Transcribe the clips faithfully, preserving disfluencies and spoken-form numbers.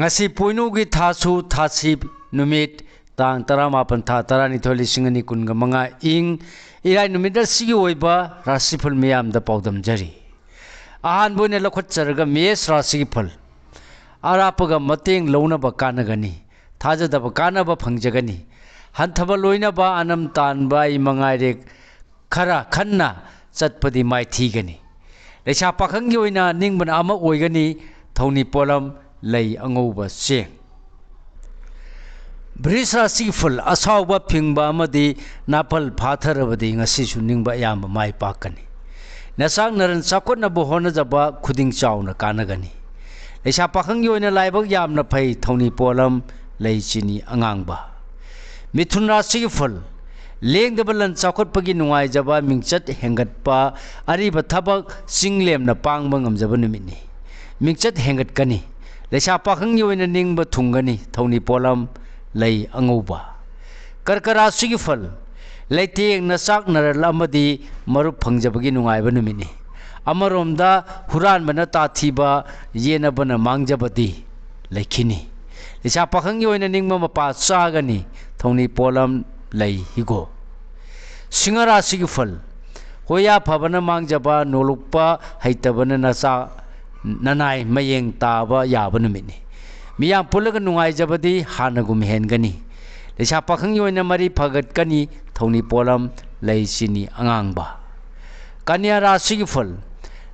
ꯉꯁꯤ ꯄꯣꯏꯅꯨꯒꯤ ꯊꯥꯁꯨ ꯊꯥꯁꯤ ꯅꯨꯃꯤꯠ, ꯇꯥꯡ ꯇꯔꯥꯃꯥꯄꯟ, ꯊꯥ ꯇꯔꯥꯅꯤꯊꯣꯏ, ꯂꯤꯁꯤꯡ ꯑꯅꯤ ꯀꯨꯟꯒ ꯃꯉꯥ, ꯏꯪ ꯏꯔꯥꯏ ꯅꯨꯃꯤꯠ ꯑꯁꯤꯒꯤ ꯑꯣꯏꯕ ꯔꯥꯁꯤꯐꯜ ꯃꯤꯌꯥꯝꯗ ꯄꯥꯎꯗꯝꯖꯔꯤ꯫ ꯑꯍꯥꯟꯕ ꯑꯣꯏꯅ ꯂꯧꯈꯠꯆꯔꯒ ꯃꯦꯁ ꯔꯥꯁꯤꯒꯤ ꯐꯜ꯫ ꯑꯔꯥꯞꯄꯒ ꯃꯇꯦꯡ ꯂꯧꯅꯕ ꯀꯥꯟꯅꯒꯅꯤ꯫ ꯊꯥꯖꯗꯕ ꯀꯥꯟꯅꯕ ꯐꯪꯖꯒꯅꯤ꯫ ꯍꯟꯊꯕ ꯂꯣꯏꯅꯕ ꯑꯅꯝ ꯇꯥꯟꯕ ꯑꯩ ꯃꯉꯥꯏꯔꯦ꯫ ꯈꯔ ꯈꯟꯅ ꯆꯠꯄꯗꯤ ꯃꯥꯏꯊꯤꯒꯅꯤ꯫ ꯂꯩꯁꯥ ꯄꯥꯈꯪꯒꯤ ꯑꯣꯏꯅ ꯅꯤꯡꯕꯅ ꯑꯃ ꯑꯣꯏꯒꯅꯤ꯫ ꯊꯧꯅꯤ ꯄꯣꯠꯂꯝ ꯂꯩ ꯑꯉꯧꯕ ꯆꯦꯡ꯫ ꯕ꯭ꯔꯤꯖ ꯔꯥꯁꯤꯒꯤ ꯐꯜ꯫ ꯑꯁꯥꯎꯕ ꯐꯤꯡꯕ ꯑꯃꯗꯤ ꯅꯥꯄꯜ ꯐꯥꯊꯔꯕꯗꯤ ꯉꯁꯤꯁꯨ ꯅꯤꯡꯕ ꯑꯌꯥꯝꯕ ꯃꯥꯏ ꯄꯥꯛꯀꯅꯤ꯫ ꯅꯆꯥꯛ ꯅꯔꯟ ꯆꯥꯎꯈꯠꯅꯕ ꯍꯣꯠꯅꯖꯕ ꯈꯨꯗꯤꯡ ꯆꯥꯎꯅ ꯀꯥꯟꯅꯒꯅꯤ꯫ ꯂꯩꯁꯥ ꯄꯥꯈꯪꯒꯤ ꯑꯣꯏꯅ ꯂꯥꯏꯕꯛ ꯌꯥꯝꯅ ꯐꯩ꯫ ꯊꯧꯅꯤ ꯄꯣꯠꯂꯝ ꯂꯩ ꯆꯤꯅꯤ ꯑꯉꯥꯡꯕ꯫ ꯃꯤꯊꯨꯟ ꯔꯥꯁꯤꯒꯤ ꯐꯜ꯫ ꯂꯦꯡꯗꯕ ꯂꯟ ꯆꯥꯎꯈꯠꯄꯒꯤ ꯅꯨꯡꯉꯥꯏꯖꯕ, ꯃꯤꯡꯆꯠ ꯍꯦꯟꯒꯠꯄ, ꯑꯔꯤꯕ ꯊꯕꯛ ꯆꯤꯡ ꯂꯦꯝꯅ ꯄꯥꯡꯕ ꯉꯝꯖꯕ ꯅꯨꯃꯤꯠꯅꯤ꯫ ꯃꯤꯡꯆꯠ ꯍꯦꯟꯒꯠꯀꯅꯤ꯫ ꯂꯩꯁꯥ ꯄꯥꯈꯪꯒꯤ ꯑꯣꯏꯅ ꯅꯤꯡꯕ ꯊꯨꯡꯒꯅꯤ꯫ ꯊꯧꯅꯤ ꯄꯣꯠꯂꯝ ꯂꯩ ꯑꯉꯧꯕ꯫ ꯀꯔꯀ ꯔꯥꯁꯤꯒꯤ ꯐꯜ꯫ ꯂꯩꯇꯦꯡ ꯅꯆꯥꯛ ꯅꯔꯜ ꯑꯃꯗꯤ ꯃꯔꯨꯞ ꯐꯪꯖꯕꯒꯤ ꯅꯨꯡꯉꯥꯏꯕ ꯅꯨꯃꯤꯠꯅꯤ꯫ ꯑꯃꯔꯣꯝꯗ ꯍꯨꯔꯥꯟꯕꯅ ꯇꯥꯊꯤꯕ, ꯌꯦꯟꯅꯕꯅ ꯃꯥꯡꯖꯕꯗꯤ ꯂꯩꯈꯤꯅꯤ꯫ ꯂꯩꯁꯥ ꯄꯥꯈꯪꯒꯤ ꯑꯣꯏꯅ ꯅꯤꯡꯕ ꯃꯄꯥ ꯆꯥꯒꯅꯤ꯫ ꯊꯧꯅꯤ ꯄꯣꯠꯂꯝ ꯂꯩ ꯍꯤꯒꯣꯛ꯫ ꯁꯤꯡꯍ ꯔꯥꯁꯤꯒꯤ ꯐꯜ꯫ ꯍꯣꯌꯥ ꯐꯕꯅ ꯃꯥꯡꯖꯕ, ꯅꯣꯂꯨꯛꯄ ꯍꯩꯇꯕꯅ ꯅꯆꯥ ꯅꯅꯥꯏ ꯃꯌꯦꯡ ꯇꯥꯕ ꯌꯥꯕ ꯅꯨꯃꯤꯠꯅꯤ꯫ ꯃꯤꯌꯥꯝ ꯄꯨꯜꯂꯒ ꯅꯨꯡꯉꯥꯏꯖꯕꯗꯤ ꯍꯥꯟꯅꯒꯨꯝ ꯍꯦꯟꯒꯅꯤ꯫ ꯂꯩꯁꯥ ꯄꯥꯈꯪꯒꯤ ꯑꯣꯏꯅ ꯃꯔꯤ ꯐꯒꯠꯀꯅꯤ꯫ ꯊꯧꯅꯤ ꯄꯣꯠꯂꯝ ꯂꯩ ꯆꯤꯅꯤ ꯑꯉꯥꯡꯕ꯫ ꯀꯟꯌꯥ ꯔꯥꯁꯤꯒꯤ ꯐꯜ꯫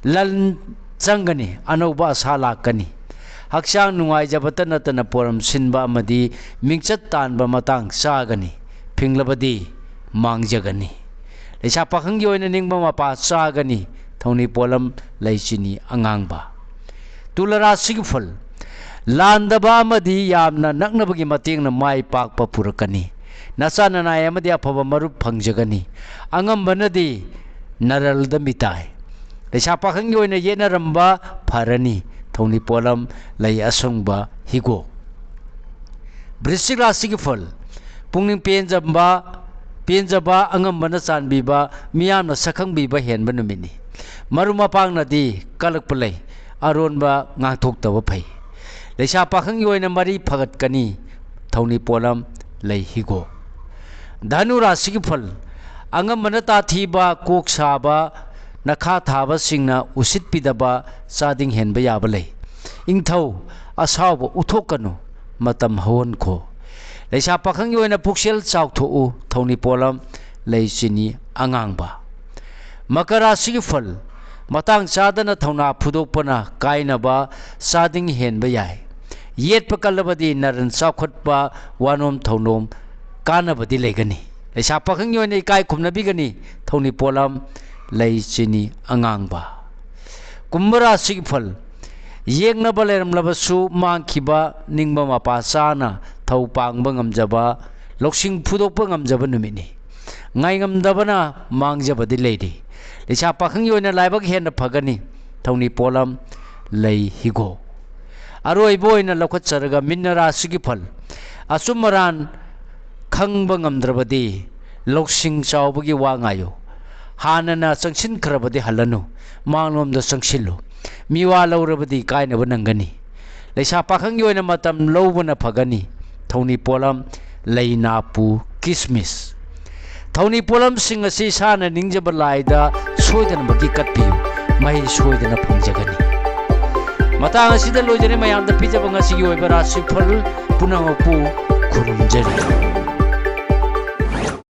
ꯂꯟ ꯆꯪꯒꯅꯤ, ꯑꯅꯧꯕ ꯑꯁꯥ ꯂꯥꯛꯀꯅꯤ꯫ ꯍꯛꯆꯥꯡ ꯅꯨꯡꯉꯥꯏꯖꯕꯇ ꯅꯠꯇꯅ ꯄꯣꯔꯝ ꯁꯤꯟꯕ ꯑꯃꯗꯤ ꯃꯤꯡꯆꯠ ꯇꯥꯟꯕ ꯃꯇꯥꯡ ꯆꯥꯒꯅꯤ꯫ ꯐꯤꯡꯂꯕꯗꯤ ꯃꯥꯡꯖꯒꯅꯤ꯫ ꯂꯩꯁꯥ ꯄꯥꯈꯪꯒꯤ ꯑꯣꯏꯅ ꯅꯤꯡꯕ ꯃꯄꯥ ꯆꯥꯒꯅꯤ꯫ ꯊꯧꯅꯤ ꯄꯣꯠꯂꯝ ꯂꯩ ꯆꯤꯅꯤ ꯑꯉꯥꯡꯕ꯫ ꯇꯨꯂ ꯔꯥꯁꯤꯒꯤ ꯐꯜ꯫ ꯂꯥꯟꯗꯕ ꯑꯃꯗꯤ ꯌꯥꯝꯅ ꯅꯛꯅꯕꯒꯤ ꯃꯇꯦꯡꯅ ꯃꯥꯏ ꯄꯥꯛꯄ ꯄꯨꯔꯛꯀꯅꯤ꯫ ꯅꯆꯥ ꯅꯅꯥꯏ ꯑꯃꯗꯤ ꯑꯐꯕ ꯃꯔꯨꯞ ꯐꯪꯖꯒꯅꯤ꯫ ꯑꯉꯝꯕꯅꯗꯤ ꯅꯔꯜꯗ ꯃꯤꯇꯥꯏ꯫ ꯂꯩꯁꯥ ꯄꯥꯈꯪꯒꯤ ꯑꯣꯏꯅ ꯌꯦꯠꯅꯔꯝꯕ ꯐꯔꯅꯤ꯫ ꯊꯧꯅꯤ ꯄꯣꯠꯂꯝ ꯂꯩ ꯑꯁꯪꯕ ꯍꯤꯒꯣꯛ꯫ ꯕ꯭ꯔꯤꯁꯤꯛ ꯔꯥꯁꯤꯒꯤ ꯐꯜ꯫ ꯄꯨꯛꯅꯤꯡ ꯄꯦꯟꯖꯕ, ꯄꯦꯟꯖꯕ, ꯑꯉꯝꯕꯅ ꯆꯥꯟꯕꯤꯕ, ꯃꯤꯌꯥꯝꯅ ꯁꯛꯈꯪꯕꯤꯕ ꯍꯦꯟꯕ ꯅꯨꯃꯤꯠꯅꯤ꯫ ꯃꯔꯨꯞ ꯃꯄꯥꯡꯅꯗꯤ ꯀꯜꯂꯛꯄ ꯂꯩ꯫ ꯑꯔꯣꯟꯕ ꯉꯥꯡꯊꯣꯛꯇꯕ ꯐꯩ꯫ ꯂꯩꯁꯥ ꯄꯥꯈꯪꯒꯤ ꯑꯣꯏꯅ ꯃꯔꯤ ꯐꯒꯠꯀꯅꯤ꯫ ꯊꯧꯅꯤ ꯄꯣꯠꯂꯝ ꯂꯩ ꯍꯤꯒꯣꯛ꯫ ꯙꯅꯨ ꯔꯥꯁꯤꯒꯤ ꯐꯜ: ꯑꯉꯝꯕꯅ ꯇꯥꯊꯤꯕ, ꯀꯣꯛ ꯁꯥꯕ, ꯅꯈꯥ ꯊꯥꯕꯁꯤꯡꯅ ꯎꯁꯤꯠꯄꯤꯗꯕ, ꯆꯥꯗꯤꯡ ꯍꯦꯟꯕ ꯌꯥꯕ ꯂꯩ꯫ ꯏꯪꯊꯧ: ꯑꯁꯥꯎꯕ ꯎꯠꯊꯣꯛꯀꯅꯨ, ꯃꯇꯝ ꯍꯧꯍꯟꯈꯣ꯫ ꯂꯩꯁꯥ ꯄꯥꯈꯪꯒꯤ ꯑꯣꯏꯅ ꯄꯨꯛꯆꯦꯜ ꯆꯥꯎꯊꯣꯛꯎ꯫ ꯊꯧꯅꯤ ꯄꯣꯠꯂꯝ ꯂꯩ ꯆꯤꯅꯤ ꯑꯉꯥꯡꯕ꯫ ꯃꯀꯔ ꯔꯥꯁꯤꯒꯤ ꯐꯜ: ꯃꯇꯥꯡ ꯆꯥꯗꯅ ꯊꯧꯅꯥ ꯐꯨꯗꯣꯛꯄꯅ ꯀꯥꯏꯅꯕ, ꯆꯥꯗꯤꯡ ꯍꯦꯟꯕ ꯌꯥꯏ꯫ ꯌꯦꯠꯄ ꯀꯜꯂꯕꯗꯤ ꯅꯔꯟ ꯆꯥꯎꯈꯠꯄ, ꯋꯥꯅꯣꯝ ꯊꯧꯅꯣꯝ ꯀꯥꯟꯅꯕꯗꯤ ꯂꯩꯒꯅꯤ꯫ ꯂꯩꯁꯥ ꯄꯥꯈꯪꯒꯤ ꯑꯣꯏꯅ ꯏꯀꯥꯏ ꯈꯨꯝꯅꯕꯤꯒꯅꯤ꯫ ꯊꯧꯅꯤ ꯄꯣꯠꯂꯝ ꯂꯩ ꯆꯤꯅꯤ ꯑꯉꯥꯡꯕ꯫ ꯀꯨꯝꯚ ꯔꯥꯁꯤꯒꯤ ꯐꯜ: ꯌꯦꯛꯅꯕ ꯂꯩꯔꯝꯂꯕꯁꯨ ꯃꯥꯡꯈꯤꯕ, ꯅꯤꯡꯕ ꯃꯄꯥ ꯆꯥꯅ ꯊꯧ ꯄꯥꯡꯕ ꯉꯝꯖꯕ, ꯂꯧꯁꯤꯡ ꯐꯨꯗꯣꯛꯄ ꯉꯝꯖꯕ ꯅꯨꯃꯤꯠꯅꯤ꯫ ꯉꯥꯏꯉꯝꯗꯕꯅ ꯃꯥꯡꯖꯕꯗꯤ ꯂꯩꯔꯤ꯫ ꯂꯩꯁꯥ ꯄꯥꯈꯪꯒꯤ ꯑꯣꯏꯅ ꯂꯥꯏꯕꯛ ꯍꯦꯟꯅ ꯐꯒꯅꯤ꯫ ꯊꯧꯅꯤ ꯄꯣꯠꯂꯝ ꯂꯩ ꯍꯤꯒꯣꯛ꯫ ꯑꯔꯣꯏꯕ ꯑꯣꯏꯅ ꯂꯧꯈꯠꯆꯔꯒ ꯃꯤꯟꯅ ꯔꯥꯁꯤꯒꯤ ꯐꯜ: ꯑꯆꯨꯝ ꯑꯔꯥꯟ ꯈꯪꯕ ꯉꯝꯗ꯭ꯔꯕꯗꯤ ꯂꯧꯁꯤꯡ ꯆꯥꯎꯕꯒꯤ ꯋꯥ ꯉꯥꯏꯌꯨ꯫ ꯍꯥꯟꯅꯅ ꯆꯪꯁꯤꯟꯈ꯭ꯔꯕꯗꯤ ꯍꯜꯂꯅꯨ, ꯃꯥꯡꯂꯣꯝꯗ ꯆꯪꯁꯤꯜꯂꯨ꯫ ꯃꯤꯋꯥ ꯂꯧꯔꯕꯗꯤ ꯀꯥꯏꯅꯕ ꯅꯪꯒꯅꯤ꯫ ꯂꯩꯁꯥ ꯄꯥꯈꯪꯒꯤ ꯑꯣꯏꯅ ꯃꯇꯝ ꯂꯧꯕꯅ ꯐꯒꯅꯤ꯫ ꯊꯧꯅꯤ ꯄꯣꯠꯂꯝ ꯂꯩ ꯅꯥꯄꯨ ꯀꯤꯁꯃꯤꯁ꯫ ꯊꯧꯅꯤ ꯄꯣꯠꯂꯝꯁꯤꯡ ꯑꯁꯤ ꯏꯁꯥꯅ ꯅꯤꯡꯖꯕ ꯂꯥꯏꯗ ꯁꯣꯏꯗꯅꯃꯛꯀꯤ ꯀꯠꯄꯤꯌꯨ, ꯃꯍꯩ ꯁꯣꯏꯗꯅ ꯐꯪꯖꯒꯅꯤ꯫ ꯃꯇꯥꯡ ꯑꯁꯤꯗ ꯂꯣꯏꯖꯔꯦ꯫ ꯃꯌꯥꯝꯗ ꯄꯤꯖꯕ ꯉꯁꯤꯒꯤ ꯑꯣꯏꯕ ꯔꯥꯁꯤꯐꯜ ꯄꯨꯝꯅꯃꯛꯄꯨ ꯈꯨꯔꯨꯝꯖꯔꯤ꯫